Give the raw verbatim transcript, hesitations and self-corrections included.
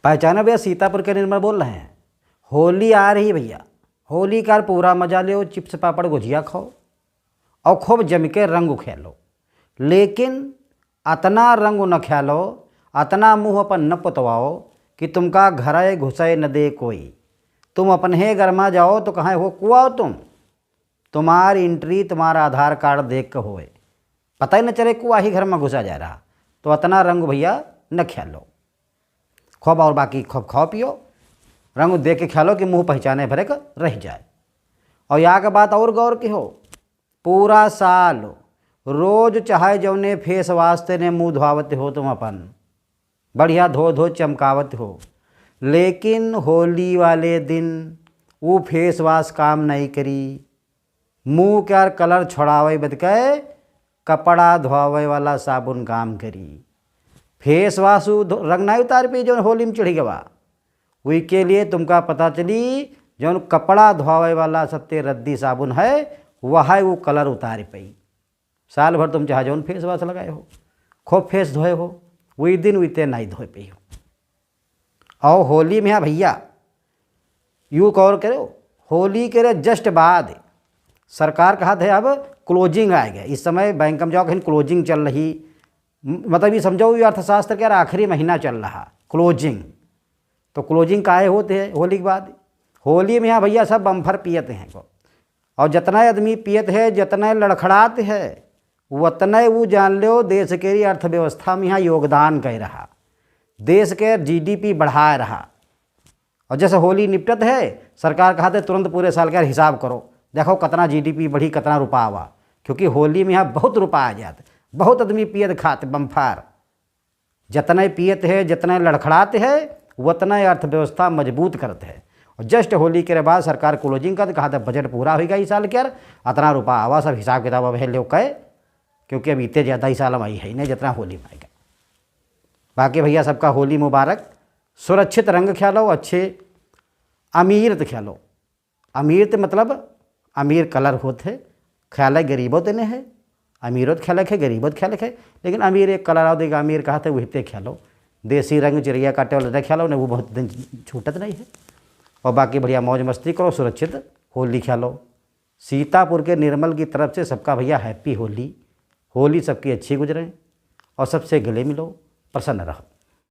पहचानो भैया, सीतापुर के निर्मल बोल रहे हैं। होली आ रही भैया, होली का पूरा मजा लो, चिप्स, पापड़, गुजिया खाओ और खूब जम के रंग खेलो, लेकिन अतना रंग न खेलो, अतना मुँह अपन न पुतवाओ कि तुमका घरे घुसे न दे कोई। तुम अपने घर मा जाओ तो कहें हो कुआ तुम, तुम्हार एंट्री तुम्हारा आधार कार्ड देख के होए, पता ही न चले कुआ ही घर मा घुसा जा रहा। तो अतना रंग भैया न खेलो, खूब और बाकी खूब खाओ पियो, रंग देख के खेलो कि मुँह पहचाने भरे का रह जाए। और यहाँ के बात और गौर की हो, पूरा साल रोज चाहे जौने फेस वाश तेने मुँह धोआवत हो तुम अपन, बढ़िया धो धो चमकावत हो, लेकिन होली वाले दिन वो फेस वाश काम नहीं करी। मुँह के यार कलर छोड़ावे बद के कपड़ा धोआवे वाला साबुन काम करी। फेस वाश उ धो-, रंग नहीं उतार पई जौन होली में चढ़ी गवा। वही के लिए तुमका पता चली जौन कपड़ा धोआवे वाला सत्ते रद्दी साबुन है, वह है वो कलर उतार पई। साल भर तुम चाहे जौन फेस वाश लगाए हो, खूब फेस धोए हो, वही दिन वही ते नहीं धोए पई हो। और होली में, हाँ भैया, यू कौर करो, होली के रे जस्ट बाद सरकार कहत है अब क्लोजिंग आएगा। इस समय बैंक में जाओ, कहीं क्लोजिंग चल रही, म-, मतलब ये समझो, ये अर्थशास्त्र के यार आखिरी महीना चल रहा, क्लोजिंग। तो क्लोजिंग काहे होते हैं होली के बाद? होली में यहाँ भैया सब बम्फर पियत हैं को, और जितना आदमी पियत है, जितना लड़खड़ात है, उतने वो जान लो देश के अर्थव्यवस्था में यहाँ योगदान कर रहा, देश के जीडीपी बढ़ाए रहा। और जैसे होली निपटत है, सरकार कहत है तुरंत पूरे साल का हिसाब करो, देखो कितना जीडीपी बढ़ी, कितना रुपया आवा, क्योंकि होली में यहाँ बहुत रुपया आ जात, बहुत आदमी पियत खात बम्फर। जितने पियत है, जितने लड़खड़ात है, उतने अर्थव्यवस्था मजबूत करत है। और जस्ट होली के बाद सरकार क्लोजिंग कर कहत है बजट पूरा होइगा इस साल के, अतना रुपया आवा, सब हिसाब किताब अब है लो कहे, क्योंकि अब इतने ज़्यादा इस साल में आई है नहीं जितना होली में आएगा। बाकी भैया सबका होली मुबारक। सुरक्षित रंग खेलो, अच्छे अमीर तो खेलो। अमीर तो मतलब अमीर कलर होत है, खेले गरीबो ते ने है, अमीरो तो खेले है, गरीबो तो खेले है, लेकिन अमीर एक कलर आओ देगा, अमीर कहत है वही ते खेलो। देसी रंग चिड़िया काटे वाला न खेलो, ने वो बहुत दिन छूटत नहीं है। और बाकी बढ़िया मौज मस्ती करो, सुरक्षित होली खेलो। सीतापुर के निर्मल की तरफ से सबका भैया हैप्पी होली। होली सबकी अच्छी गुजरे और सबसे गले मिलो, प्रसन्न रहो।